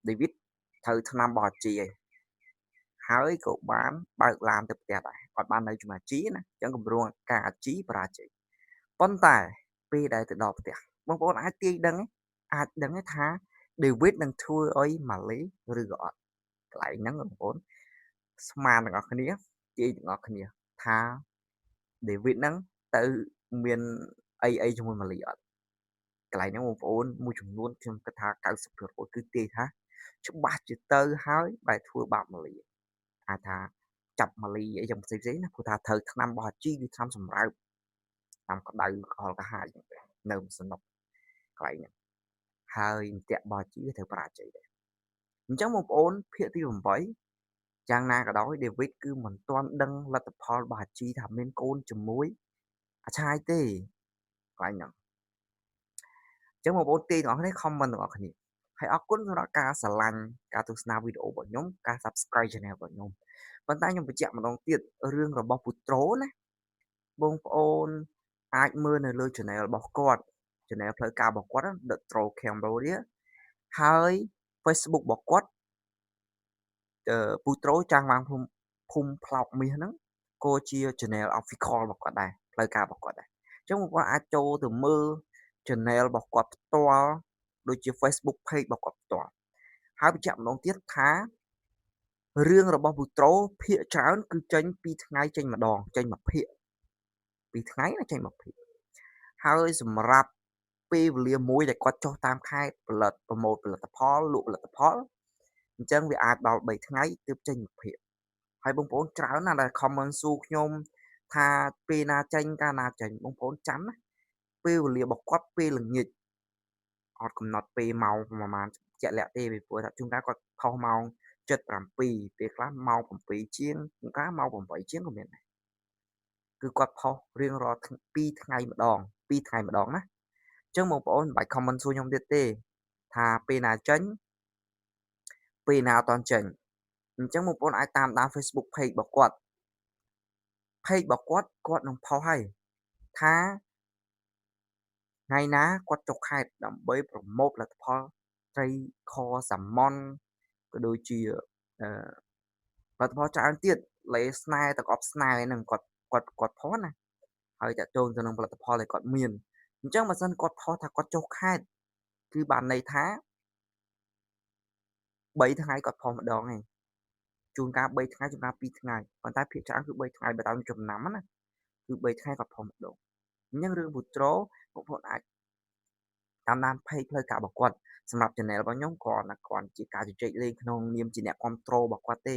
David ត្រូវថ្នាំរបស់អាជីឯងហើយក៏បានបើកឡានទៅផ្ទះដែរអត់បាននៅជាមួយអាជីណាអញ្ចឹងគម្រោងការអាជីបរាជ័យប៉ុន្តែពេលដែលទៅដល់ផ្ទះបងប្អូនអាចទាយដឹងអាចដឹងថា David នឹងធ្វើអីម៉ាឡេឬក៏អត់កន្លែងហ្នឹងបងប្អូនស្មានទាំងអស់គ្នាទាយទាំងអស់គ្នាថា David ហ្នឹងទៅមានអីអីជាមួយម៉ាលីអត់កន្លែងហ្នឹងបងប្អូនមួយចំនួនខ្ញុំគិតថា90%គឺទាយថាច្បាស់ជាទៅហើយបែរធ្វើបាបម៉ាលីអាចថាចាប់ម៉ាលីអីចឹងផ្សេងផ្សេងណាព្រោះថាត្រូវថ្នាំរបស់អាជីគឺថ្នាំសម្រើបតាមក្តៅក្រហល់កាហាយចឹងទៅនៅសនុកកន្លែងហ្នឹងហើយអន្ទាក់របស់អាជីត្រូវបរាជ័យដែរអញ្ចឹងបងប្អូនភាគទី8យ៉ាងណាក៏ដោយ David គឺមិនទាន់ដឹងលទ្ធផលរបស់អាជីថាមានកូនជាមួយអាឆាយទេកន្លែងហ្នឹងអញ្ចឹងបងប្អូនទាយទាំងអស់គ្នា comment ទាំងអស់គ្នាហើយអរគុណសម្រាប់ការស្រឡាញ់ការទស្សនាវីដេអូរបស់ខ្ញុំការ Subscribe Channel របស់ខ្ញុំប៉ុន្តែខ្ញុំបញ្ជាក់ម្ដងទៀតរឿងរបស់ពូត្រូណាបងប្អូនអាចមើលនៅលើ Channel របស់គាត់ Channel ផ្លូវការរបស់គាត់ The Troll Cambodia ហើយ Facebook របស់គាត់ពូត្រូចាស់វាងភូមិភូមិផ្លោកមាសហ្នឹងក៏ជា Channel Official របស់គាត់ដែរផ្លូវការរបស់គាត់ដែរអញ្ចឹងបងប្អូនអាចចូលទៅមើល Channel របស់គាត់ផ្ទាល់ដូចជា Facebook Page របស់គាត់ផ្ទាល់ហើយបញ្ជាក់ម្ដងទៀតថារឿងរបស់ពូត្រូភាគច្រើនគឺចេញពីថ្ងៃចេញម្ដងចេញមួយភាគពីថ្ងៃណាចេញមួយភាគហើយសម្រាប់ពេលវេលាមួយដែលគាត់ចុះតាមខេត្តផលិតប្រមូលផលិតផលលក់ផលិតផលអញ្ចឹងវាអាចដល់3ថ្ងៃទើបចេញមួយភាគហើយបងប្អូនច្រើនណាស់ដែល comment សួរខ្ញុំថាពេលណាចេញកាលណាចេញបងប្អូនចាំណាពេលវេលារបស់គាត់ពេលល្ងាចអត់កំណត់ពេលម៉ោងប្រហែលជាក់លាក់ទេពីព្រោះថាជួនកាលគាត់ផុសម៉ោង7ពេលខ្លះម៉ោង7ជាងជួនកាលម៉ោង8ជាងក៏មានដែរគឺគាត់ផុសរៀងរាល់2ថ្ងៃម្ដង2ថ្ងៃម្ដងណាអញ្ចឹងបងប្អូនមិនបាច់ comment សួរខ្ញុំទៀតទេថាពេលណាចេញពេលណាអត់ទាន់ចេញអញ្ចឹងបងប្អូនអាចតាមដាន Facebook Page របស់គាត់ Page របស់គាត់គាត់នឹងផុសហើយថាថ្ងៃណាគាត់ចុះខេត្តដើម្បីប្រមូលផលិតផលត្រីខសាម៉ុនក៏ដូចជាអឺផលិតផលច្រើនទៀតលេស្នែទឹកអប់ស្នែហ្នឹងគាត់គាត់គាត់ផុសណាហើយតាក់ទងទៅនឹងផលិតផលដែលគាត់មានអញ្ចឹងបើសិនគាត់ផុសថាគាត់ចុះខេត្តគឺបានន័យថា3ថ្ងៃគាត់ផុសម្ដងឯងជួនកាល3ថ្ងៃជួនកាល2ថ្ងៃប៉ុន្តែភាគច្រើនគឺ3ថ្ងៃបើតាមចំណាំណាគឺ3ថ្ងៃគាត់ផុសម្ដងអញ្ចឹងរឿងពូត្រូបងប្អូនអាចតាមដាន page ផ្លូវការរបស់គាត់សម្រាប់ channel របស់ខ្ញុំគ្រាន់តែគ្រាន់ជាការជជែកលេងក្នុងនាមជាអ្នកគ្រប់គ្រងរបស់គាត់ទេ